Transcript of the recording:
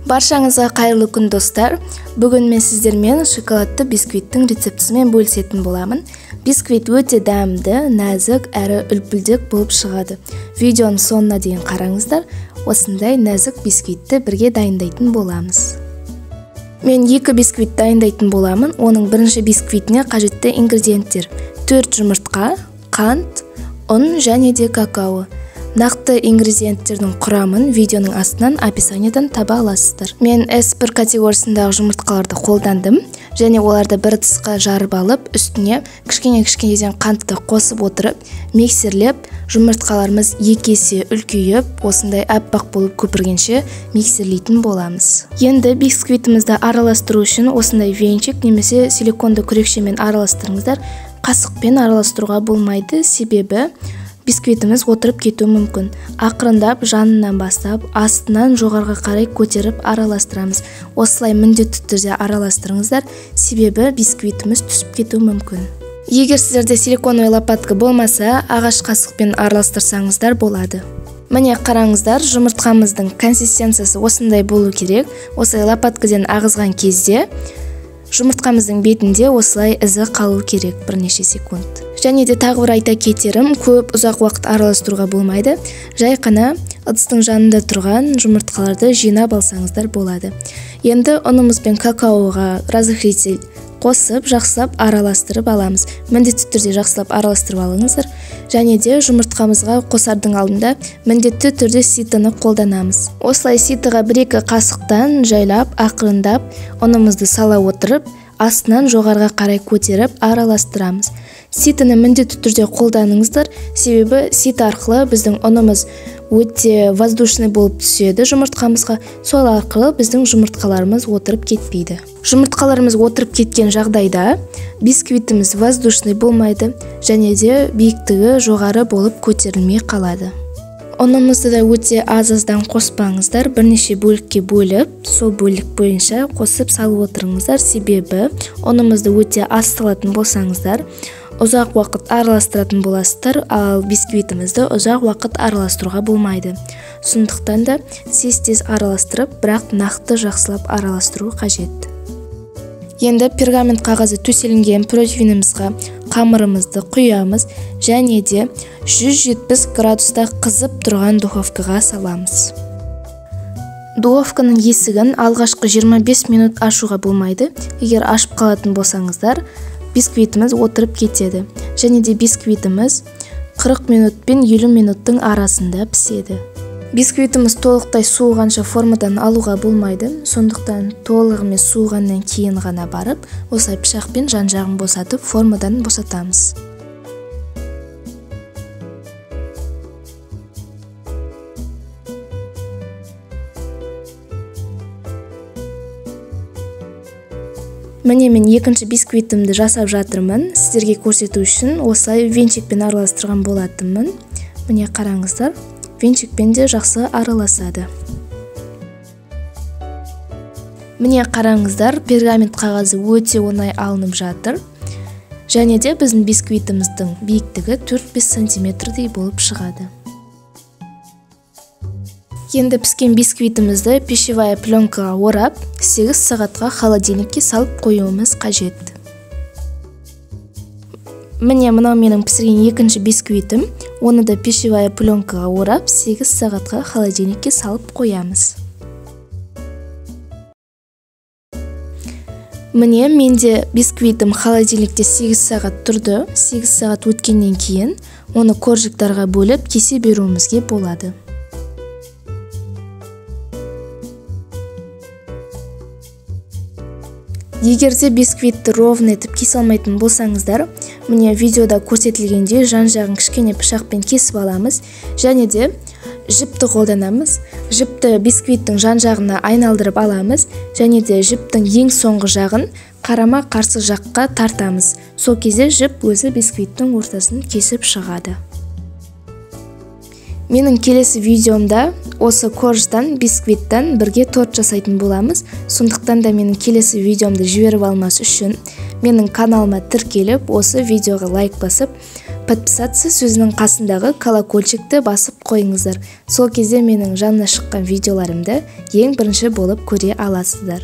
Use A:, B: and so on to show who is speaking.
A: Баршаңызға қайырлы күн, достар. Бүгін мен сіздермен шоколадты бисквиттің рецептісімен бөлісетін боламын. Бисквит өте дәмді, нәзік әрі үлпілдек болып шығады. Видеоның соңына дейін қараңыздар. Осындай нәзік бисквитті бірге дайындайтын боламыз. Мен 2 бисквит дайындайтын боламын. Оның бірінші бисквитіне қажетті ингредиенттер: 4 жұмыртқа, қант, ұн және де какао. Нақты ингредиенттердің құрамын видеоның астынан описаниядан таба аласыздар. Мен S1 категориясындағы жұмыртқаларды қолдандым және оларды бір ыдысқа жарып алып, үстіне кішкене-кішкенеден қантты қосып отырып, миксерлеп, жұмыртқаларымыз 2 есе үлкейіп, осындай аппақ болып көпіргенше миксерлейтін боламыз. Енді бисквитімізді араластыру үшін осындай венчик немесе силиконды күрекшемен араластырыңыздар. Қасықпен араластыруға болмайды, себебі бисквитіміз отырып кетуі мүмкін. Ақырындап жанынан бастап, астынан жоғарға қарай көтеріп араластырамыз. Осылай міндетті түрде араластырыңыздар, себебі бисквитіміз түсіп кетуі мүмкін. Егер сіздерде силиконовый лопатка болмаса, ағаш қасықпен араластырсаңыздар болады. Міне қараңыздар, жұмыртқамыздың консистенциясы осындай болу керек. Осылай лопаткадан ағызған кезде жұмыртқамыздың бетінде осылай ізі қалу керек бірнеше секунд. Және де тағы бір айта кетерім, көп ұзақ уақыт араластыруға болмайды. Жай қана ыдыстың жанында тұрған жұмыртқаларды жинап алсаңыздар болады. Енді ұнымыз бен какаоға разрыхлитель қосып, жақсылап араластырып аламыз. Міндетті түрде жақсылап араластырып алыңыздар. Және де жұмыртқамызға қосардың алдында міндетті түрде ситыны қолданамыз. Осылай ситыға 1-2 қасықтан жайлап, ақырындап ұнымызды сала отырып, астынан жоғарға қарай көтеріп араластырамыз. Ситыны міндетті түрде қолданыңыздар, себебі ситы арқылы біздің ұнымыз өте воздушный болып түседі жұмыртқамызға. Сол арқылы біздің жұмыртқаларымыз отырып кетпейді. Жұмыртқаларымыз отырып кеткен жағдайда бисквитіміз воздушный болмайды және де биіктігі жоғары болып көтерілмей қалады. Ұнымызды да өте аз-аздан қоспаңыздар, бірнеше бөлікке бөліп, сол бөлік бойынша қосып салып отырыңыздар, себебі ұнымызды өте аз салатын болсаңыздар, ұзақ уақыт араластыратын боласыздар, ал бисквитімізді ұзақ уақыт араластыруға болмайды. Сондықтан да тез-тез араластырып, бірақ нақты жақсылап араластыру қажет. Енді пергамент қағазы төселінген противенімізге қамырымызды құямыз және де 170 градуста қызып тұрған духовкаға саламыз. Духовканың есігін алғашқы 25 минут ашуға болмайды. Егер ашып қалатын болсаңыздар, бисквитіміз отырып кетеді. Және де бисквитіміз 40 минут пен 50 минуттың арасында піседі. Бисквитіміз толықтай суығанша формадан алуға болмайды, сондықтан толығымен суығаннан кейін ғана барып, осылай пышақпен жан-жағын босатып, формадан босатамыз. Міне мен екінші бисквитімді жасап жатырмын. Сіздерге көрсету үшін осылай венчикпен араластырған болатынмын. Міне қараңыздар, венчикпен де жақсы араласады. Міне қараңыздар, пергамент қағазы өте оңай алынып жатыр. Және де біздің бисквитіміздің биіктігі 4-5 сантиметрдей болып шығады. Енді піскен бисквитімізді пищевая пленкаға орап, 8 сағатқа холодильникке салып қоюымыз қажет. Міне мынау менің пісірген екінші бисквитім. Оны да пищевая пленкаға орап, 8 сағатқа холодильникке салып қоямыз. Міне менде бисквитім холодильникте 8 сағат тұрды. 8 сағат өткеннен кейін оны коржиктарға бөліп кесе беруімізге болады. Егер де бисквитті ровно етіп кесе алмайтын болсаңыздар, міне видеода көрсетілгендей жан-жағын кішкене пышақпен кесіп аламыз және де жіпті қолданамыз. Жіпті бисквиттің жан-жағына айналдырып аламыз және де жіптің ең соңғы жағын қарама-қарсы жаққа тартамыз. Сол кезде жіп өзі бисквиттің ортасын кесіп шығады. Менің келесі видеомда осы корждан, бисквиттен бірге торт жасайтын боламыз. Сондықтан да менің келесі видеомды жіберіп алмас үшін менің каналыма тіркеліп, осы видеоға лайк басып, Подписаться сөзінің қасындағы колокольчикті басып қойыңыздар. Сол кезде менің жаңа шыққан видеоларымды ең бірінші болып көре аласыздар.